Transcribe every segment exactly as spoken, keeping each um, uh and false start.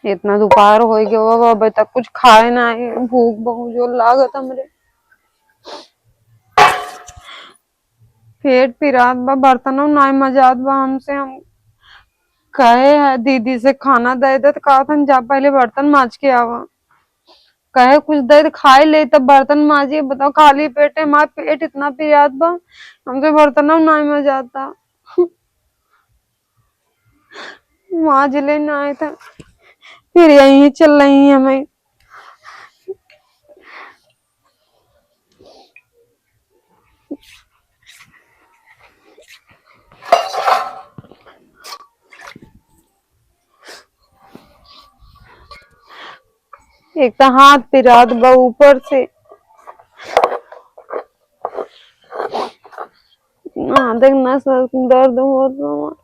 इतना दोपहर होइ गयो बा, अबे तक कुछ खाए नाही, भूख बहुत जोर लागत हमरे। पेट पिरात बा, बर्तनों नाही मजात बा हमसे। हम कहे है दीदी से खाना दे दे, तो कहत हन, "जा पहले बर्तन माज के आवा।" कहे कुछ दे दे खाए ले, तब बर्तन माजी। बताओ, खाली पेट है, हमार पेट इतना पिरात बा, हमसे बर्तनों नाही मजाता। माज ले नाही तो फिर यहीं चल रही है हमें। एक तो हाथ पिरात बा ऊपर से। ना देख ना सर, दर्द होत बा।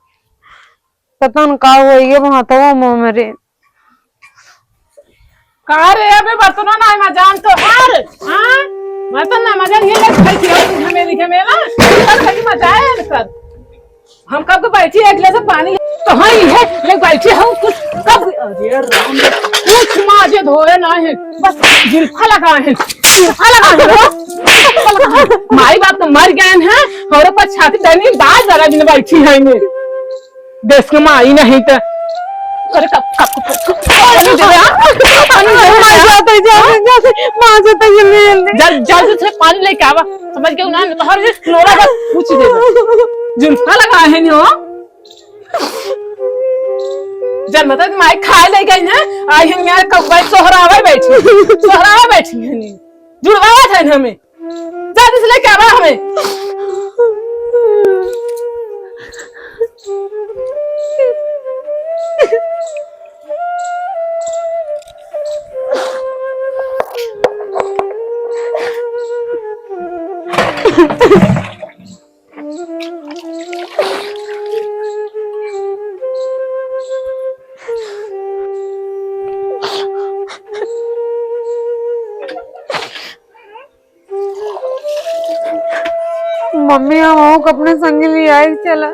पता न का होई गए हाथवा में मेरे। का रे, अबे बर्तनों नाही मजान तो हर, हाँ? बर्तन ना मजान, ये ले खाई थी, हम हमें लिखे में ना, कर खाई मजाए कर। हम कब के बैठी है, एक गिलास पानी तो हाँ, ये ले बैठी हूँ, कुछ कब, अरे राम रे, कुछ माजे धोए नाही, बस जुल्फा लगाए हैं, जुल्फा लगाए हैं, जुल्फा लगाए हैं। माई बाप तो मर गए हैं, हमारे पास छाती तनी दाल जरा दिन बैठी है मैं। देश के माई नहीं तो। अरे कब, कब, कब, कब, कब पानी दे दे, हाँ? पानी दे दे, माँ हाँ? जाते, जाते, जाते, माँ जाते, जल्दी, जल्दी। जल-, जल्दी से पानी लेके आवा। समझ गए ना, तो हर चीज नोरा बस पूछ दे। जुल्फा लगा है नी हो। जब मतलब माई खाए ले गई ना, आई हम यहाँ कब बैठ, सोहरावे बैठी। सोहरावे बैठी है नी। जुड़वावा था हमें। जल्दी से लेके आवा हमें। मम्मी, हम ओके अपने संगे ले आई चला।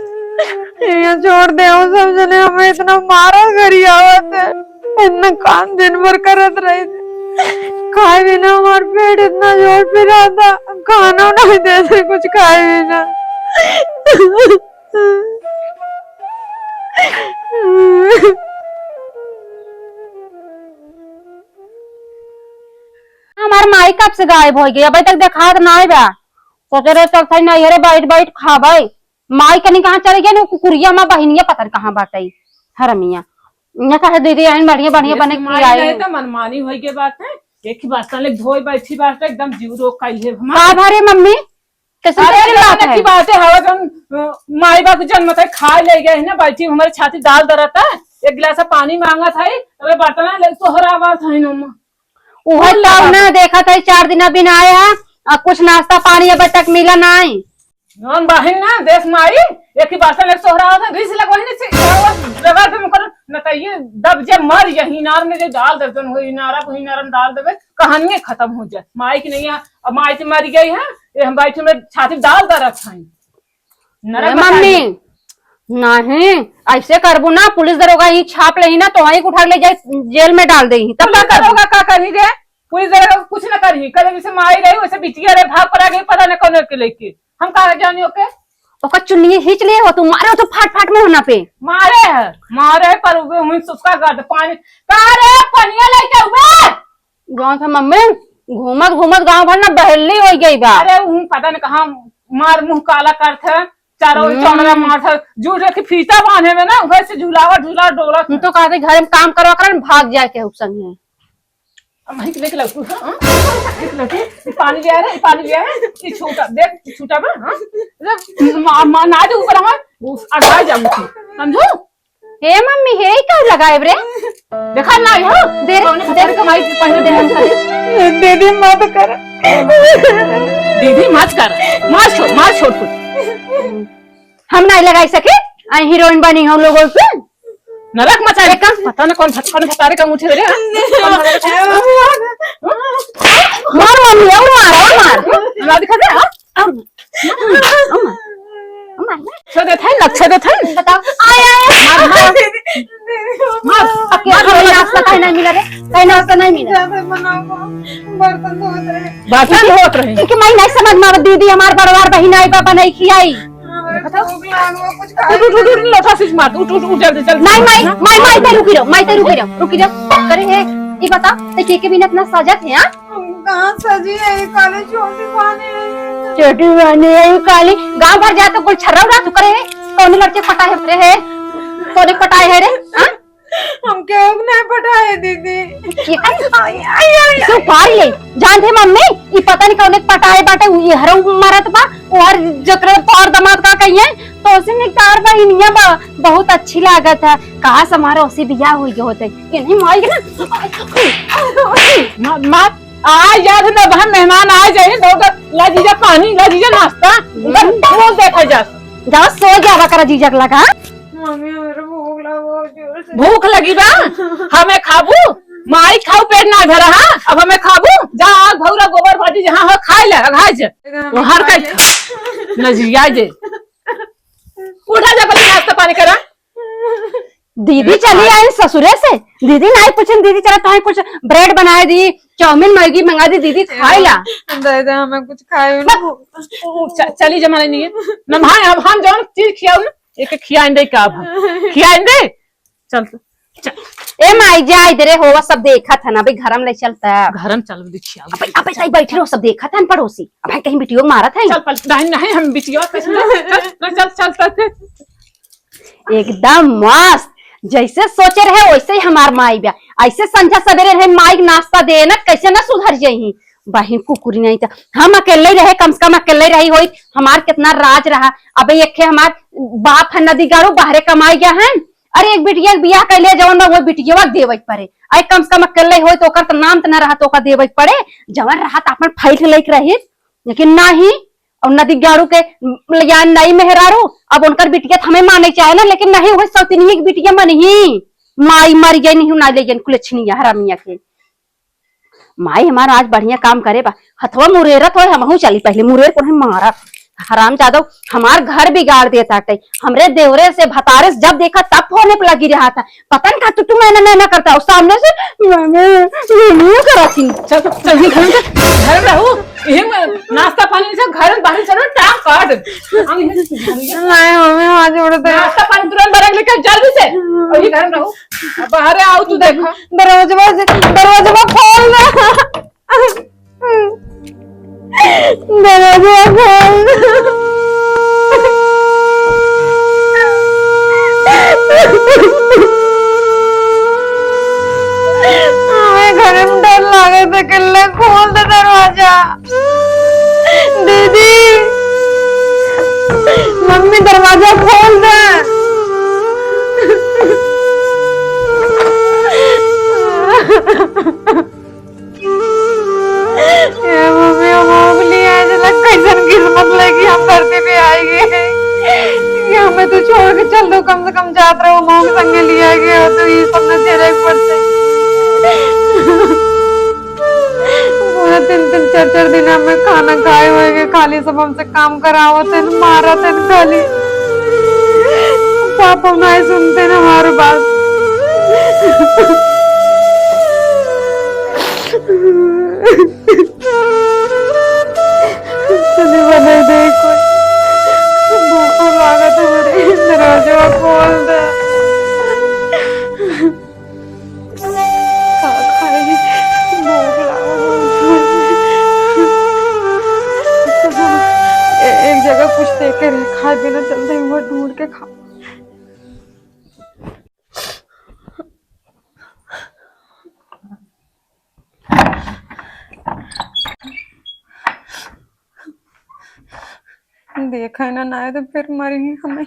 यहाँ छोड़ दे, हम सब जने हमें इतना मारा गरियावत है। इतना काम दिन भर करत रही। खाए बिना हमार पेट इतना जोर पिराता, खाना नहीं देते कुछ खाए बिना। हमार माई कब से गायब होइ गई, अबे तक देखात नाई बा। सोचे रहे चल सही नैहरे बैठ बैठ खाबै। माई कनी कहाँ चली गई, कुकुरिया माँ बहिनिया पता नहीं कहाँ बाटै। हरमिया। इहाँ कहे दीदी आइन बढ़िया बढ़िया ये बने से माई खियाई। नहीं तो मनमानी होइ गई बात है। एक ही बात ले धोई बैठी बात है, एकदम जीव रोक काई है हमार। का भरे मम्मी? कैसे अरे कैसे बात है? की बात है, हवा जौन, अ, माई बाप जन मत खाए ले गए है ना, बैठी हमारे छाती दाल दरत है, एक गिलास पानी मांगत है, अबे बर्तन ले सोहरावत है ना। उहे बोल ताऊ ना। ना देखत है, चार दिन बिन आया, आ कुछ नाश्ता पानी अबे तक मिला नाई। हम बहिन ना, देश माई, एक ही बर्तन एक सोहरावत है, रीस लगवाही नहीं से, रगड़ पे मुकर, न तो ये दब जे मर, यही नार में जो डाल दे, जौन हो, इनारा को इनारा में डाल देबे, कहानियां खत्म हो जाए। माई की नहीं है, अब माई तो मर गई है, ये हम बैठे में छाती डाल दे रखा है। नरक ए मचा मम्मी, दिए। नहीं, ऐसे करबू ना, पुलिस दरोगा ही छाप लेही ना, तो वहीं उठा के ले जाए, जेल में डाल देही, तब का पुलिस करबू? दरोगा का करही रे? पुलिस दरोगा कुछ ना करही, कल जैसे माई रही, वैसे बिटिया रहे, भाग पड़ा गई, पता नहीं कौन के लेके। हम का जानी ओके? ओकर चुन्नी खींच लिए हो तू, मारे हो तो फाट फाट में होना पे। मारे है, मारे है, पर वो हुई सुसका कर दे, पानी, का रे, पनिया लेके आवे? गाँव से मम्मी घूमत घूमत गाँव भर ना बहेली होइ गई बा। अरे, ऊ पता न कहाँ मार मुँह काला करत है, चारों ओर हम्म। चौड़रा मारत है, जूट के फीता बांधे में ना, उधर से झुलावा, झुला, डोला। हम तो कहते घर में काम करवा कर भाग जाए के उस संगे। अब वहीं से देख लो, हाँ? देख लो, ये पानी लिया है, ये पानी लिया है, ये छोटा, देख, ये छोटा बा, हाँ? मतलब, मा-, मा-, ना जो ऊपर हमार, वो अड़वा जाऊंगी, समझो? हे मम्मी, हे का लगाए रे? देखा ना हो? दे रे, कौन दे रे। कमाई से पहले दे रे। दीदी मत कर। दीदी मत कर। मार छोड़, मार छोड़ तू। हम नहीं लगाई सके। आई हीरोइन बनी हम लोगों पे। नरक मचा दे। पता ना कौन भटकन भतारे का मुठे रे। मार मम्मी, और मार, और मार। ना दिखा दे, हाँ? अम्मा, अम्मा, अम्मा। छेद देत है, ना छेद देत है। बताओ। आय, आय, आय। मार, मार। मार, अके मार, हमें मार। नाश्ता ऐसा नहीं मिला। ज्यादा बनाओ, बर्तन धोत रहे। बर्तन धोत रहे। इनके माई नहीं समझ में आवत, दीदी हमार बड़वार बहिन आई बा, बनाई खियाई। हमारे भूख लागल बा, कुछ खाए उठ, उठ, उठ, उठ, लोटा से मार, उठ, उठ, उठ, जल्दी, जल्दी। नहीं, माई, माई, माई, ते रुकी रहो, माई, ते रुकी रहो, रुकी रहो। करे है, ये बता, ते के के बिना इतना सजत है, हाँ? हम कहाँ सजी है, ये काले छोटी बहन है। छोटी बहन है, ये काली, गाँव भर जाए तो कुल छर्रा उड़ा तू करे है। कौन लड़के पटाए है रे, है? कौन पटाए है रे, हाँ? हम केहू के नहीं पटाए, दीदी। ये आई, आई, आई, आई। इसे उपाड़ ले। जानते मम्मी, ई पता नहीं कौन एक पटाए बाटे, उ ये हरऊ मारत बा, उ हर जकरे तोर दमाद का कहिए, तो उसे निकार बहिनिया बा, बहुत अच्छी लागत है। कहा से हमारे उसे बियाह हुई होते, ये नहीं माई के ना। मत, मत, आ याद न बहन मेहमान आ जाए, दौड़ कर ला जीजा पानी, ला जीजा नाश्ता, उधर हम्म। बोल देखा जा। जा सो जावा करा जीजा के लगा। मम्मी, हमरा भूख लगा बहुत जोर से। भूख लगी बा? हमें खाबू? माई खाऊ पेट ना भरा, हाँ? अब हमें खाबू? जा आग भौरा गोबर भाजी जहाँ हो खाए ले, अघाई जे। वो हर का नजरिया जे। उठा जा, पहले नाश्ता पानी करा। दीदी चली आई ससुरे से, दीदी नहीं पूछन, दीदी चला तुम्हें कुछ ब्रेड बनाए दी, चाउमीन मैगी मंगा दी, दीदी खाए ला। दादा, हमें कुछ खाए ना। च-, चली जमा नहीं है। ना भाई, अब हम जौन चीज खियाऊ ना, एक खियाइन दे का अब हम। खियाइन दे। चल, चल। ए माई, जाए दे रे, होवा सब देखत है ना, भाई घर में ले चलता। घर में चल, दे खियाऊ। अबे, अबे, ताई बैठी रहो, सब देखत है पड़ोसी। अब कहीं बिटियो मारत है। चल, पल-, नहीं, नहीं, हम बिटियो कैसे, चल, चल, चल, चल, चल। एकदम मस्त, जैसे सोचे रहे वैसे ही हमार माई बा। ऐसे संझा सवेरे रहे माई के नाश्ता दे ना, कैसे ना सुधर जाई। बहिन कुकुरी नहीं था, हम अकेले रहे, कम से कम अकेले रही होई, हमार कितना राज रहा। अबे एक खे हमार बाप है नदी गाड़ू, बाहरे कमाई गया है। अरे एक बिटिया के बियाह कर लिया, जवन बा वो बिटिया के देवे के पड़े। अरे कम से कम अकेले होई तो ओकर तो नाम तो ना रहा, तो ओकर देवे के पड़े। जवन रहा तो अपन फाइट लेके रही, लेकिन नहीं। और नदी गाड़ू के, या नई मेहरारू, अब उनकर बिटिया तो हमें माने चाहे ना, लेकिन नहीं, वही सौतनिया की बिटिया मन ही। माई मर गई नहीं, ना ले गई कुलछनिया हरामिया के। माई हमार आज बढ़िया काम करे बा, हथवा मुरेरत होए, हमहू चली पहले मुरेर को नहीं मारत। हराम जादव हमार घर बिगाड़ देता टे, हमरे देवरे से भतारे से जब देखा तब फोने पे लगी रहा था। पता नहीं का टुटू मैना मैना करता, और सामने से मैना, मैना करती। चल, चल, चल, घर में, घर में रहू। इहे में नाश्ता पानी से घर में बाहर चलो, टांग काट। हम इहे नहीं, मम्मी, हाथ जोड़ दे। नाश्ता पानी तुरंत बना के लेके जल्दी से। और ये घर में रहू। अब बाहर आओ, तू देखा। दरवाजा से, दरवाजा खोल दे। दरवाजा खोल। हमें घर में डर लागे थे, किल्ले खोल दे दरवाजा। दीदी, मम्मी दरवाजा खोल दे। ए मम्मी, हम हो गली आज लग कैसन किस्मत लेके हम धरती पे आई गए। ये हमें तू छोड़ के चल दो, कम से कम जात रहो, मौक संगे लिया गया तो ये सब न झेले पड़ते। पूरा तीन तीन चार चार दिन हमें खाना खाए हुए के खाली सब हमसे काम करावत है, मारत है खाली। पापा नहीं सुनते ना हमारे बात। तनी बनाई दे कोई। भूखो लागत है मेरे, दरवाजा खोल दे। का खाई? भूख लागल बा। ए-, एक जगह कुछ दे के रहे, खाए बिना चलते हुए ढूंढ के खा। देखा है ना, ना आए तो फिर मरेंगे हमें।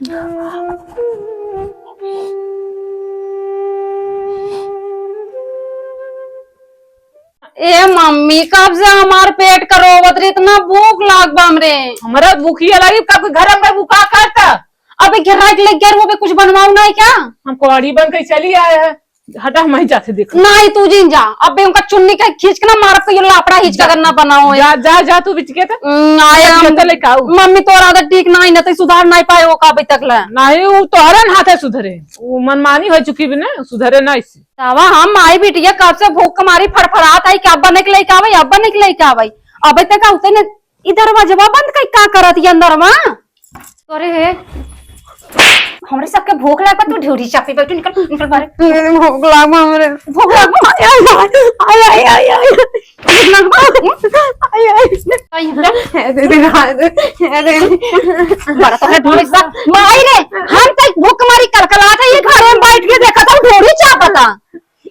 ए मम्मी, कब से हमार पेट का रोवत रे, इतना भूख लाग बा हमरे। हमरा भूखिया लगी, कब घर में भूखा करता? अबे घेरा के ले गया, वो पे कुछ बनवाऊ नहीं क्या? हम कुआरी बन के चली आए हैं, हटा, हम ही जाते देख। नहीं, तू जिन जा, अबे उनका चुन्नी का खींच के ना मारब, को ये लापड़ा हिचका करना बनाओ है। जा, जा, जा, तू बिच के तो। हम्म, आया हम। लेके आओ। मम्मी, तोर आदत ठीक नहीं ना, तो सुधार नहीं पाए वो का अभी तक ले। नहीं, वो तोहरे न हाथे सुधरे, वो मनमानी हो चुकी भी ना, सुधरे ना इससे। तावा हम माई बिटिया कब से भूख के मारी फड़फड़ात है कि अब बने के लेके आवे, अब बने के लेके आवे। अबे तक आते ने, ई दरवाजवा बंद कई का करत ये अंदरवा? अरे हे, हमरे सबके भूख लाग बा, तू ढोरी चापी बैठू, निकल, निकल बाहर। भूख लाग बा हमरे। भूख लाग बा? आय, आय, आय, आय, आय। भूख लाग बा? आय, आय। आय, आय। हे दीदी, हे दीदी, हे दीदी। बड़ा तो है ढोरी सा। माई रे, हम तक भूख मारी कलकलात है, ये घर में बैठ के देखा था, ढोरी चापता।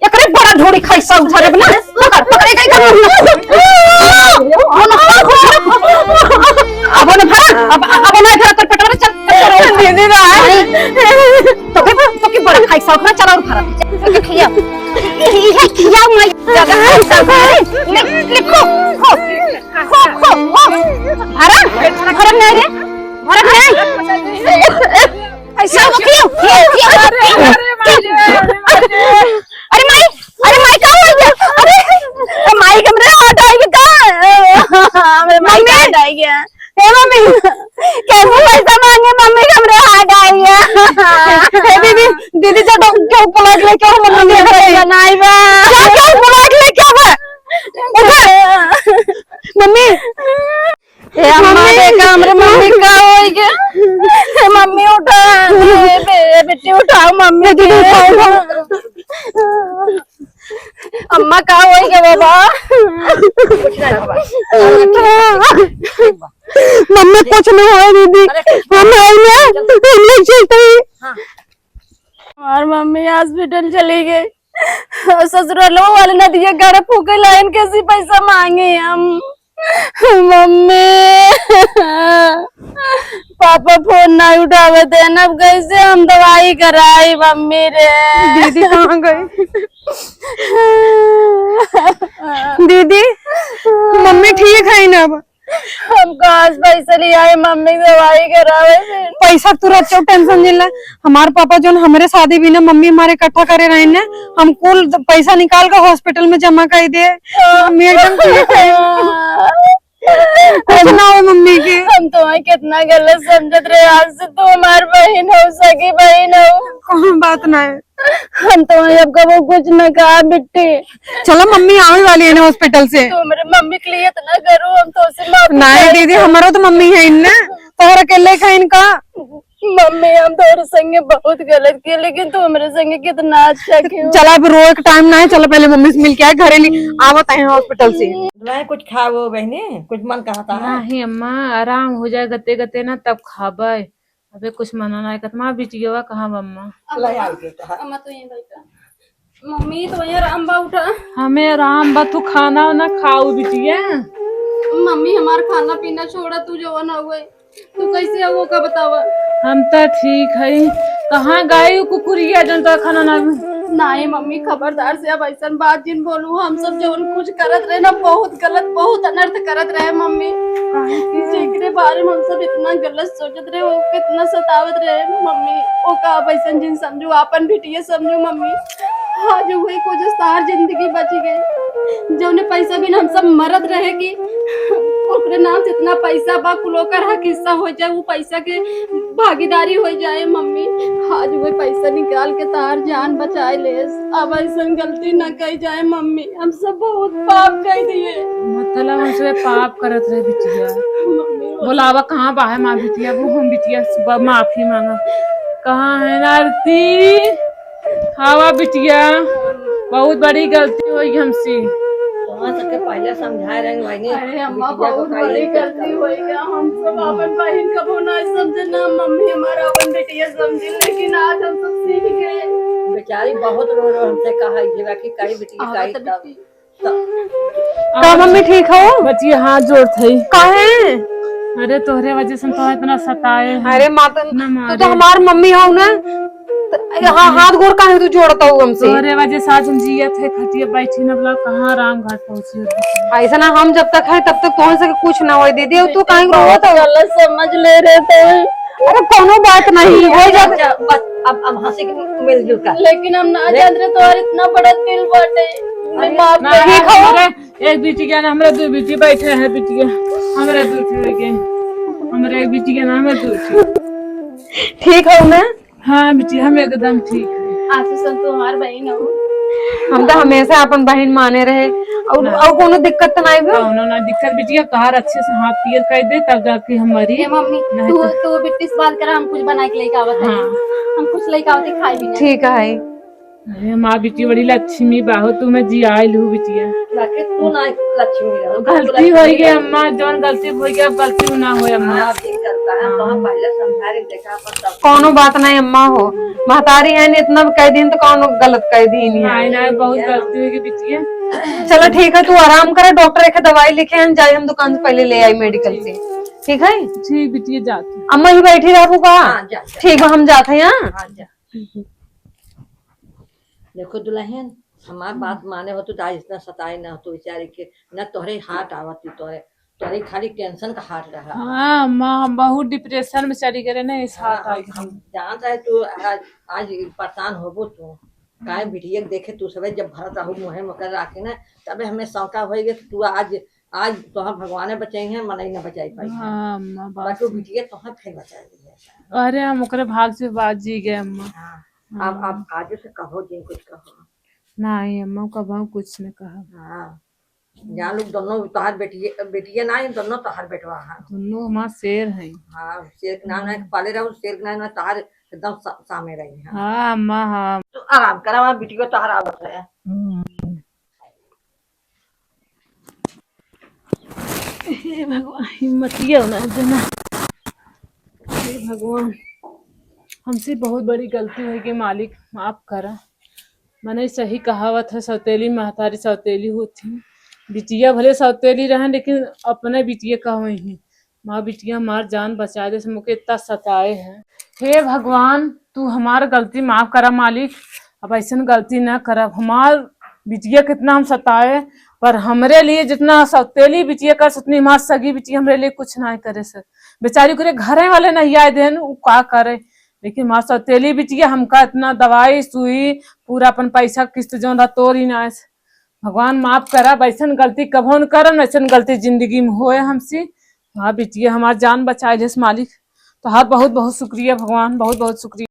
एकरे बड़ा ढोरी खाई सा उठा रे बना। पकड़, पकड़, एकरे कर। अब ना भरा, अब, अब ना भरा, तोर पेटवा में चल, चल, चल। दीदी भाई। तो के, तो के बड़ा खाई सा उठा, चला उठा। तो के खिया। ये खिया मैं। ले, ले, खो, खो, खो, खो, खो। भरा, भरा नहीं रे, भरा नहीं। ऐसा क्यों? क्यों? क्यों? अरे, अरे, माई रे, अरे, माई रे। अरे माई, अरे माई, का हो गया? अरे, ए माई, हमरे हाथ आई भी का? हमरे माई का हाथ आई गया। ए मम्मी, कैसे पैसा मांगे मम्मी, हमरे हाथ आई गया। ए दीदी, दीदी, चलो, क्यों बुला के लेके आओ, मम्मी, पैसा नहीं बा। क्या, क्या बुला के लेके आओ? उठा। मम्मी, ए अम्मा, मम्मी। देखा हमरे मम्मी का होई गे। ए मम्मी उठा। ए बे-, ए बेटी उठाओ मम्मी के। अम्मा का होई गे बाबा? मम्मी कुछ नहीं होए दीदी। हम आई ना, हम लोग चलते हैं। हमार मम्मी हॉस्पिटल चली गई। ससुरालो वाले नदिया गाड़ा फूके लाइन, कैसी पैसा मांगे हम? मम्मी, पापा फोन नहीं उठावत हैं, अब कैसे हम दवाई कराई मम्मी रे? दीदी कहाँ गई? दीदी, मम्मी ठीक है ना अब? हम कहाँ से पैसा ले आए मम्मी के दवाई करावे से? पैसा तू रख, टेंशन जिन ला। हमार पापा जोन हमरे शादी बिना मम्मी हमारे इकट्ठा करे रहे ना, हम कुल द-, पैसा निकाल के हॉस्पिटल में जमा कर दे। मम्मी एकदम ठीक है। कुछ ना हो मम्मी के। हम तुम्हें कितना गलत समझत रहे, आज से तू हमार बहिन हो, सगी बहिन हो। कौन बात ना है। हम तो अब कबो कुछ न कहा बिट्टी। चलो, मम्मी आवे वाली है ना हॉस्पिटल से। तू मेरे मम्मी के लिए इतना करो, हम तो उसे माफ नहीं कर दीदी, दो। हमारो तो मम्मी है इनने, तोहर अकेले का इनका। मम्मी, हम तोहरे संगे बहुत गलत किए, लेकिन तू हमरे संगे कितना अच्छा किए। चला, अब रोए के टाइम ना है, चलो पहले मम्मी से मिल के आए, घरे ली आवत है हॉस्पिटल से। नहीं कुछ खाओ बहनी, कुछ मन कहता है। नहीं अम्मा, आराम हो जाए गते गते ना, तब खाबे। अबे कुछ मना ना करत। माँ, बिटिया कहाँ बा अम्मा? ले आओ बेटा। अम्मा तो यहीं बैठा। मम्मी तो यहीं आराम बा, उठा। हमें आराम बा, तू खाना वाना खाऊ बिटिया। मम्मी हमार खाना पीना छोड़ा, तू जवन हुए, तू कैसे हो का बतावा? हम तो ठीक है। कहाँ गई कुकुरिया जन तो खाना ना? नहीं मम्मी, खबरदार से अब ऐसन बात जिन बोलू। हम सब जवन कुछ करत रहे ना, बहुत गलत, बहुत अनर्थ करत रहे मम्मी। काहे के? जेकरे बारे में हम सब इतना गलत सोचत रहे, वो कितना सतावत रहे मम्मी। ओका अब ऐसन जिन समझू, आपन बिटिया समझू मम्मी। आज वही को जो सार जिंदगी बची गई, जौने पैसा बिन हम सब मरत रहे कि ओकरे नाम से इतना पैसा बा, कुल ओकर हक हिस्सा हो जाए, वो पैसा के भागीदारी हो जाए मम्मी। आज वो पैसा निकाल के तार जान बचाए ले। अब ऐसन गलती न कई जाए मम्मी, हम सब बहुत पाप कर दिए। मतलब हम सब पाप करत रहे बिटिया। मम्मी, वो बोलावा कहाँ बा है माँ बिटिया, वो हम बिटिया सुबह माफी मांगा। कहाँ है ना आरती? हाँ बिटिया, बहुत बड़ी गलती होई हमसे। वहाँ सबके पहले समझाए रहे बहिनी, अरे अम्मा, बिटिया को बहुत काहे बड़ी लेकर गलती होई गया। हम सब अपन बहिन कबो ना समझे ना मम्मी, हमारा अपन बिटिया समझी, लेकिन आज हम सब सीख गए। बेचारी बहुत रो रो हमसे कहा, "ये बाकी काहे बिटिया, काहे तब।" का मम्मी ठीक हो? बचिया हाथ जोड़त है। काहे? अरे तोहरे वजह से हम तोहरा इतना सताए हैं। अरे माँ, तू ना तू मारे। तो हमार मम्मी हो ना, तो यहाँ हाथ गोड़ काहे तू जोड़त हो हमसे? तोहरे वजह से आज हम जियत है, खटिया बैठी ना, बोला कहाँ राम घाट पहुँची हो। ऐसा ना, हम जब तक है तब तक तोहन से कुछ ना होए दीदी, और तू काहे रोवत हो? गलत समझ ले रहे थे। अरे कोनो बात नहीं, हो जात। अच्छा, बस अब, अब हंसी के मिलजुल कर। लेकिन हम ना जानत रहे तोहर इतना बड़ा दिल बाटे। अरे, माफ ना, कर। ठीक हो? अरे, एक बिटिया ना, हमरा दो बिटिया बैठे हैं, बिटिया, हमरा दो ठो के, हमरा एक बिटिया ना, हमरा दो ठो। ठीक हो ना? हाँ बिटिया, हम एकदम ठीक है। आशीष, हम तुम्हार बहिन हो। हम तो हमेशा अपन बहिन माने रहे। और, हाँ। और कोनो दिक्कत तो नहीं बा? कौनो ना दिक्कत बिटिया, तोहार अच्छे से हाथ पीयर कर दे, तब जाके हम मरी। ए मम्मी, नहीं तू, तो तू बिट्टी से बात करा, हम कुछ बना के लेके आवत है। हाँ। हम कुछ लेके आवत है, खाई भी ना। ठीक है। अरे माँ बिटिया बड़ी लक्ष्मी बाहो, तू मैं जी आयल हूँ बिटिया। बाकी तू ना लक्ष्मी रहो। गलती हो गई अम्मा, जौन गलती हो गई, अब गलती ना होए अम्मा। हाँ, ठीक करता है, तो हम पहले समझा रहे, देखा अपन सब। कौनो बात नहीं अम्मा हो, महतारी है नहीं, इतना कह दिन तो कौनो गलत कह दिन है। नहीं, नहीं, बहुत गलती हो गई बिटिया। चलो ठीक है, तू आराम करे, डॉक्टर एक दवाई लिखे हैं, जाए हम दुकान से पहले ले आई मेडिकल से, ठीक है? ठीक बिटिया, जाते हैं। अम्मा ही बैठी रहबू का? हाँ, जा, जा। ठीक बा, हम जाते हैं, हाँ? हाँ, जा। देखो दुल्हन, हमार बात माने हो तो आज इतना सताए ना हो तो बेचारी के, ना तोहरे हार्ट आवत थी, तोहरे, तोहरे खाली टेंशन का हार्ट रहा। हाँ अम्मा, हम बहुत डिप्रेशन में चली गए ना, इस हार्ट हाँ, आई हम, हम जानत है तू आज, आज परेशान होबो तू। काहे बिटिया के देखे तू सबे जब भरत रहू मुँहे में कर राखे ना, तबे हमें शंका होई गई कि तू आज, आज तोहर भगवाने बचाई हैं, मनई न बचाई पाई हैं। हाँ अम्मा, बात बाकी सही। बिटिया तोहर फिर बचाई दी है। अरे हम ओकरे भाग से बाजी गए अम्मा। हाँ, अब, हाँ। अब आजू से कहो जिन कुछ कहो। नहीं अम्मा, कबहू कुछ न कहा। हाँ, जान लोग दोनों तोहार बेटिए, बेटिए ना, ये दोनों तोहार बेटवा है। दोनों हमार शेर हैं। हाँ, शेर के नाम है, हम्म। पाले रहो, शेर के नाम है, तोहार एकदम सा-, सामने रही है। हाँ अम्मा, हाँ। तू आराम करा, वहाँ बिटियो तोहार आवत है। हम्म। हे भगवान, हिम्मतिया ना देना। हे भगवान, हमसे बहुत बड़ी गलती होइ गई मालिक, माफ करा। मने सही कहावत है, सौतेली महतारी सौतेली होती। बिटिया भले सौतेली रहे, लेकिन अपने बिटिया का होई ही। माँ बिटिया हमार जान बचाए, जैसे मुके इतना सताए है। हे भगवान, तू हमार गलती माफ करा मालिक, अब ऐसन गलती ना करब। हमार बिटिया कितना हम सताए, पर हमरे लिए जितना सौतेली बिटिया कर, उतनी हमार सगी बिटिया हमरे लिए कुछ ना करे सर। बेचारी ओकरे घरे वाले नहीं आए देन, उ का करे, लेकिन हमार सौतेली बिटिया हमका इतना दवाई सुई, पूरा अपन पैसा किस्त जौन रहा तोरी ना। भगवान माफ करा, ऐसन गलती कभो न करन, ऐसन गलती जिंदगी में होए हमसे। हाँ बिटिया, हमार जान बचाए लेस मालिक, तोहार बहुत बहुत शुक्रिया भगवान, बहुत बहुत शुक्रिया।